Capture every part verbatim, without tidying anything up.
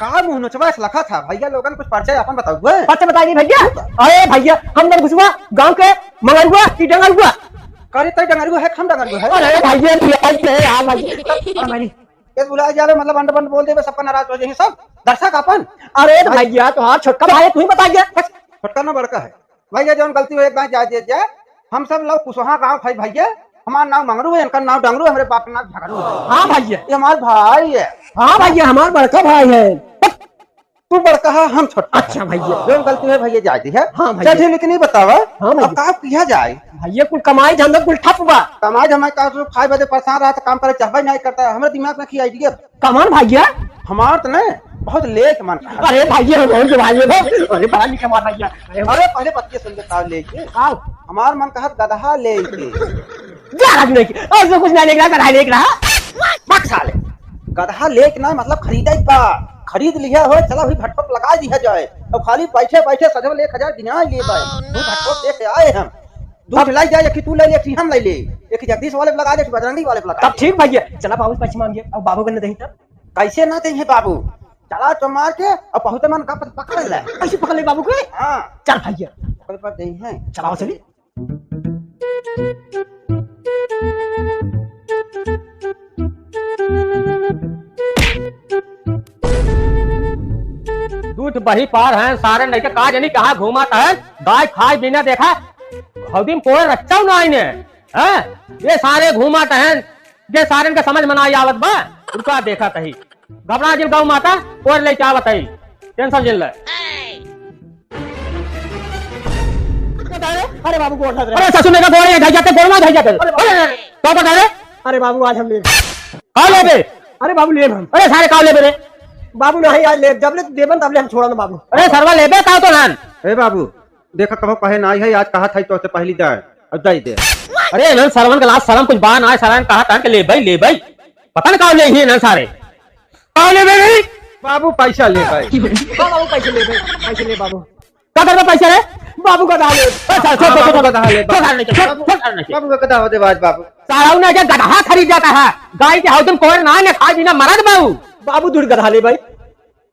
का मुँह नोचवा से लखा था भैया लोगन, कुछ परिचय अपन बताउबे। परिचय बताई नहीं भैया। अरे भैया, हम लोग घुसुआ गाँव के मंगरुआ की डंगरुआ। करे तई डंगरुआ है, हम डंगरुआ है। अरे भैया, भैया, भैया, हाँ भैया। हाँ भाई। ये बुला जावे, मतलब, अंड बंड बोल देवे, सबका नाराज हो जाए सब दर्शक अपन। अरे तो भाई। भैया, तोहार छोटका भाई है, तू ही बता दिया। बस, छोटका ना बड़का है। भैया, जौन गलती हो, एक बार जाए दे जाए। हम सब लोग कुशवाहा गाँव भाई भैया, हमार नाम मंगरू है, इनका नाम डंगरू है, हमरे बाप का नाम झगड़ू है। हाँ भैया। ये हमार भाई है। हाँ भैया, हमार बड़का भाई है। तू बड़का है, हम छोटका है। अच्छा भैया। जौन गलती है भैया, जाए दी है। हाँ भैया। चल ठीक, लेकिन ये बतावा, हाँ भैया। अब का किया जाए? भैया, कुल कमाई धंधा कुल ठप बा। कमाई धमाई का, तू खाए बदे परेशान रहा, तो काम करे चाहबे नहीं करता। हमरे दिमाग में की idea। कमान भैया? हमार तो नहीं, बहुत लेक मन का। अरे भैया, बहुत भाई है, अरे बड़ा निक हमार भैया। अरे पहले बतिया सुन के, का लेके? आओ। हमार मन कहत गदहा लेके। जा आज नहीं, और जो कुछ नहीं लेके रहा, गदहा लेके रहा। बक साले। गदहा लेके ना, मतलब, खरीदे का, खरीद लिया हो, चला भी भटकोट लगा दिया जाए। अब खाली बैठे बैठे सजवल एक हजार गिना लिए बाय। तू भटकोट देख के आए हम। दू ठे लाई जाए, एक ठे तू ले ले, एक ठे हम ले ले। एक ठे जगदीश वाले पे लगा दे, एक ठे बजरंगी वाले पे लगा तब दे। ठीक भैया, चला बाबू से पैसे मांगिए, अब बाबू के न देही तब। कैसे ना देही बाबू? चला तो मार के, अब बहुत मन का पकड़ ले। कैसे पकड़ ले बाबू के? हाँ। चल भैया। ओकरे पास देही है। चलाओ चली। दूध बही पार है, सारे नहीं के का जानी कहाँ घूमत है, गाय खाए बिना देखा, हौदी में कोई रच्चा ना आईने, हैं? ये सारे घूमत हैं, ये सारन के समझ में ना आवत बा, उनका देखा तही। घबरा जिन गौ माता, कोई लेके आवत है, tension जिन ले। अरे बाबू, गोड़ लग रहा है। अरे ससुर ने का गोड़ नहीं धर जाते, गोड़ में धर जाते। अरे बाबू। अरे, अरे, का बता रे? अरे बाबू, आज हम लेब। का लेबे? अरे बाबू, लेब हम। अरे सारे का लेबे रे? बाबू, नहीं, आज लेब। जब ले देबन, तब ले हम छोड़न बाबू। अरे सरवा, लेबे का तो नान? ए बाबू, देखा, कहो कहे ना आई है, आज कहा था तो से पहली दाएं, अब दे दे। अरे इन्हन सरवन के लाज शरम कुछ बा ना, सरवन कहा था कि लेबे, लेबे। पता न का ले ही इन्हन सारे। का लेबे रे? बाबू, पैसा लेबे। हाँ बाबू, पैसे लेबे, पैसे ले बाबू। का करबे पैसा रे? बाबू गदहा ले। ए, साला, छोड़, हाँ, छोड़, बाबू छोड़, गदहा ले, छोड़, बाबू। साला, नहीं, छोड़, छोड़, साला, नहीं। बाबू गदहा हो दे आज, बाबू। साला, उन्हें क्या गदहा खरीद जाता है? गाय के हौदन कोर ना ने खाए बिना मरद बाबू। बाबू, दूर गदहा ले भाई।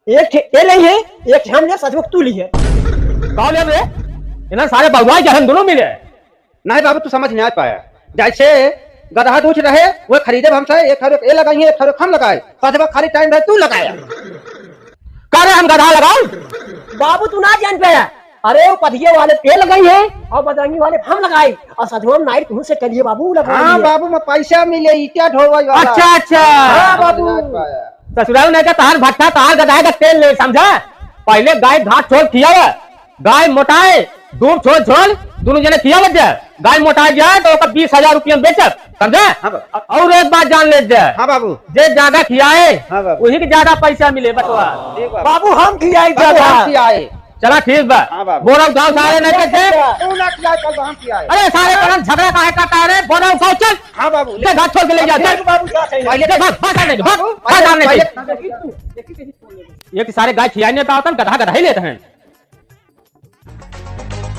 एक ठे, ये नहीं है, एक ठे हम ले, सचमुच तू ली है। कौन है बे? इन्हें सारे बउआ के हम दोनों मिले। नहीं बाबू, तू समझ नहीं पाया। जैसे गदहा दूछ रहे, वो खरीदे हमसे, एक हरे ये लगाइए, एक हरे हम लगाए। साथे बा खाली time रहे, तू लगाया। का रे हम गदहा लगाऊ? बाबू, तू ना जान पाया। अरे, वो पथिया वाले पे लगाई है और बजरंगी वाले हम लगाई और सजवन night तुम से करिए बाबू, लगा हाँ दिए। बाबू, मैं पैसा मिले, ईटा ढोवाई वाला। अच्छा, अच्छा। हाँ बाबू। समझ नहीं पाया। ससुराल नहीं का तहार भट्ठा, तहार गदहा का तेल ले, समझा? पहले गाय घास छोल खियावा, गाय मोटाए, दूध छोल छोल, दोनों जने खियावत जा। गाय मोटाए जाए तो ओकर बीस हजार रुपया में बेचब, समझा? हाँ बाबू। और एक बात जान ले जा। हाँ बाबू। जे ज्यादा खियाए, हाँ बाबू। वही के ज्यादा पैसा मिले, बचवा। ठीक बाबू। बाबू, हम खियाए बाबू, ज्यादा। हम खियाए। चला ठीक बा। हाँ बाबू। बोरा उठाओ सारे, नहीं तो दे। तू ना खियाए, चल हम खियाए। अरे सारे, हाँ। बड़ा झगड़ा काहे करता है रे? बोरा उठाओ, चल। हाँ बाबू। ले घास छोल के ले जा, चल। ठीक बाबू, जा, चल। पहले भाग, भाग, भाग, भाग, भाग, भाग, भाग, भाग, भाग। ये कि सारे गाय खियाए नहीं पावतन, गधा गधा ही लेते हैं।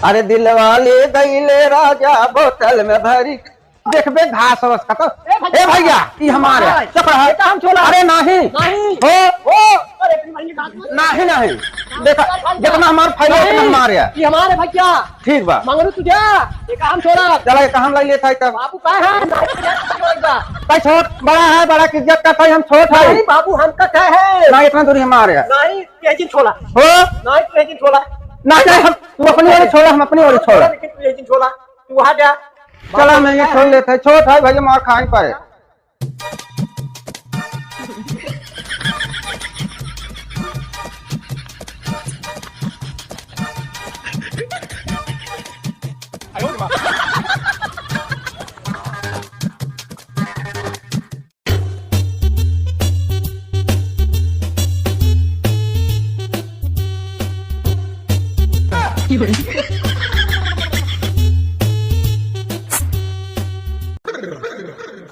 अरे दिलवा ले गईले राजा बोतल में भरी। देखबे घास वस का तो। ए भैया। ए भैया, ई हमार है। चुप रहा। ये तो हम छोला। अरे नहीं। नहीं। हो। हो। अरे भाई, ये घास मत नहीं, नहीं। देखा, जितना हमार फाइल है, उतना नहीं। हमार है। ये हमारे भैया। ठीक बा। मंगरू तुझे। ये काम छोड़ा। चला, ये काम लग लेता है तब। बाबू का है? नहीं, ये छोड़ बा। भाई छोट, बड़ा है, बड़ा की इज्जत करता है, हम छोट है। नहीं बाबू, हमका क्या है? ना, इतना दूरी हमारे है। नहीं, ये जिन छोला। हो? नहीं, तू ये जिन छोला। ना, नहीं, हम, तू अपनी ओर छोड़ा, हम अपनी ओर छोड़ा। लेकिन तू ये जिन छोला, तू वहाँ जा। चला, मैं ये छोड़ लेता है, छोट है भैया, मार खाए पाए।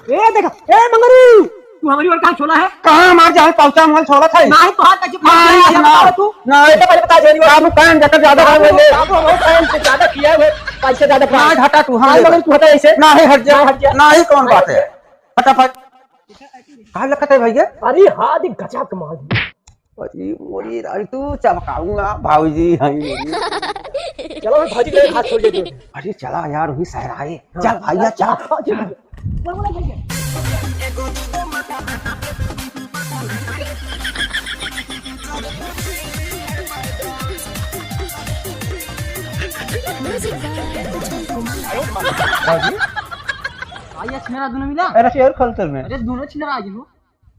ए, देखा, ए, मंगरू, तू हमारी ओर कहाँ छोला है? कहाँ हमार जहाँ पहुँचा, हम छोला खाई। नहीं, तो हाथ कैसे ना, पहुँचा? ना, तू ना, ये तो पहले बता दे, बाबू, कान जकर ज्यादा बाबू, खाए ले। बाबू, हमारे कान से ज्यादा किया है, पैसे ज्यादा खाए। ना, हटा तू, हाँ, नहीं, ले। मगर तू हटा ऐसे। ना, है, हट जा। ना, हट जा। ना, ही कौन बात है? फटाफट। का लखत है भैया? अरे हाँ, देख गजब के माल। अरे मोरी रानी, तू चमकाऊंगा भौजी, हाँ मोरी। चलो भाई, भौजी के हाथ छोड़ दे तू। अरे चला यार, वही सहराए। हाँ। चल भैया, चल। हाँ, चल। भौजी? आइए, छिनरा दोनों मिला। अरे शेर खलतर में। अरे दोनों छिनरा आ गए हो।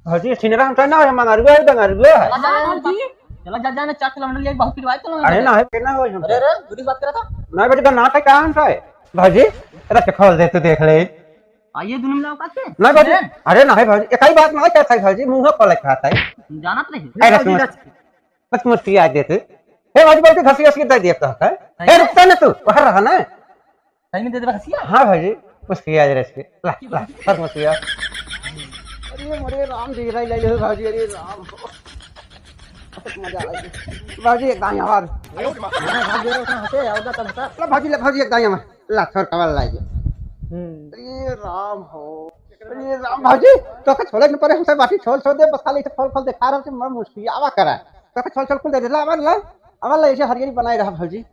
भौजी, छिनरा हम तो ना हो, मंगरुआ है, दंगरुआ है। चला जा, हाँ, चला जा, जा, ना चाट लमन लिए, बहुत पिटवाए तो ना। अरे ना है, ना हो हम। अरे, अरे, दूरी बात करा था। ना बेटे, ना था, कहाँ था है? भौजी, रख के खोल दे, तू देख ले। आइए, दोनों मिलाओ काके? ना भौजी, अरे? अरे ना है भौजी, एक ही बात ना कहता है भौजी, मुंह खोल के खाता है। जानत नहीं। अरे सुन, बस मुस्की आ देते। हे भौजी, बोल के घसी घसी दे दिया तो है। ए, रुकता ना तू, बाहर रहा ना। सही में दे देबा खसिया? हाँ भौजी, मुस्की आ रहे इसके। ला, ला, फट मुस्की आ। अरे मोरे राम जी, लाई, लाई, लाई, भौजी, अरे राम। बहुत मजा आ गया। भौजी, एक दाईं और। अरे, भाग दे रहे, उतना हंसे, और ज्यादा हंसा। ला भौजी, ले भौजी, एक दाईं और। ला, छोड़ कवल लाई। हम्म। अरे राम हो। अरे राम भौजी, तो के छोड़े न पड़े, हमसे बाटी छोल छोल दे, बस खाली इसे खोल खोल दिखा रहा कि मैं मुस्कियावा करा। तो के छोल छोल कुल दे दे, ला, आवा ला, आवा ला, ऐसे हरियरी बनाए रहा भौजी।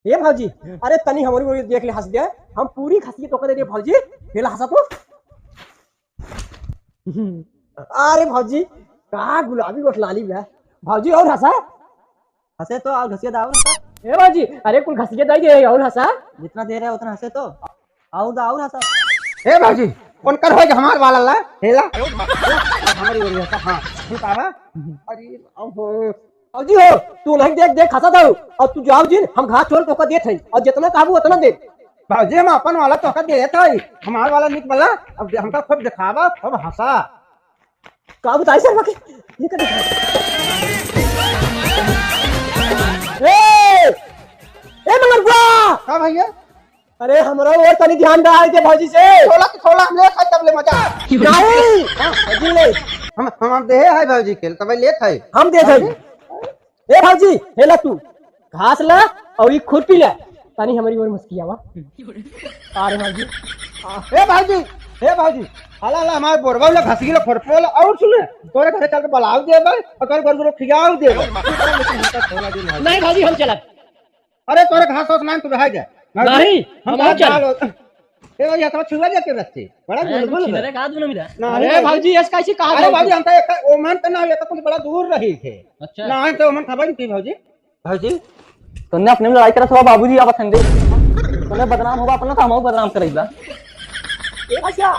ए भौजी, अरे तनी हमरी ओरी देख ले, हंस दे। हम पूरी खसिया तोके दे दे भौजी। हेला हंसा तू। अरे भौजी, का गुलाबी ओठ लाली बा। भौजी और हंसा। हंसे तो और घसिया दा और हंसा। ए भौजी, अरे कुल घसिया दाई दे और हंसा। जितना दे रहे उतना हंसे तो। और दा और हंसा। ए भौजी, उनकर हो जा हमार वाला ला, हेला। हमारी ओर हंसा, हाँ। ठीक आवा। अरे, ओहो। भौजी हो, तू नहीं देख, देख हंसा दो। और तू जाओ जिन, हम घास छोल तोका देत हई। और जितना कहबू उतना दे। भौजी, हम अपन वाला तोका देत हई। हमार वाला निक वाला, अब हमका खूब दिखावा, खूब हंसा। का बताई सर बाकी? ये कर दिखा। ए! ए मंगरुआ! का भैया? अरे हमरा और तनी ध्यान रहा है के भौजी से। छोला के छोला हम लेत है तब ले मजा। नहीं। हाँ, भौजी ले। हम, हम, हम देहे है भौजी के, तब लेत है। हम देत है। भौजी? ए भौजी, हेला तू। घास ला और ई खुरपी ला। तनी हमरी ओर मुस्कियावा। अरे भौजी। ए भौजी, ए भौजी। हला ला हमार बोरवा ला घसी ला खुरपी ला और सुने। तोरे घरे चल के बलाव देबे और तोरे घर को खियाव देबे। नहीं भौजी, हम चलब। अरे तोरे घास वास नाहीं, तू रह जा। नहीं, हम हम और चल। चल। ए भौजी, हथवा छुआ जाके रस्ते। बड़ा अरे, गुलगुल बा। छिनरे का आदमी ना मिला। नहीं, अरे नहीं। भौजी, ऐसा कैसे कहा अरे भौजी? भौजी, हम तो एक ओमन तो ना, ये तो कुछ बड़ा दूर रही थे। अच्छा। नहीं तो ओमन खबर नहीं थी भौजी। भौजी, तुमने अपने में लड़ाई करा, सब बाबूजी आवत हैं दे। तुमने बदनाम होगा अपना, तो हम बदनाम करेगा। ए भैया,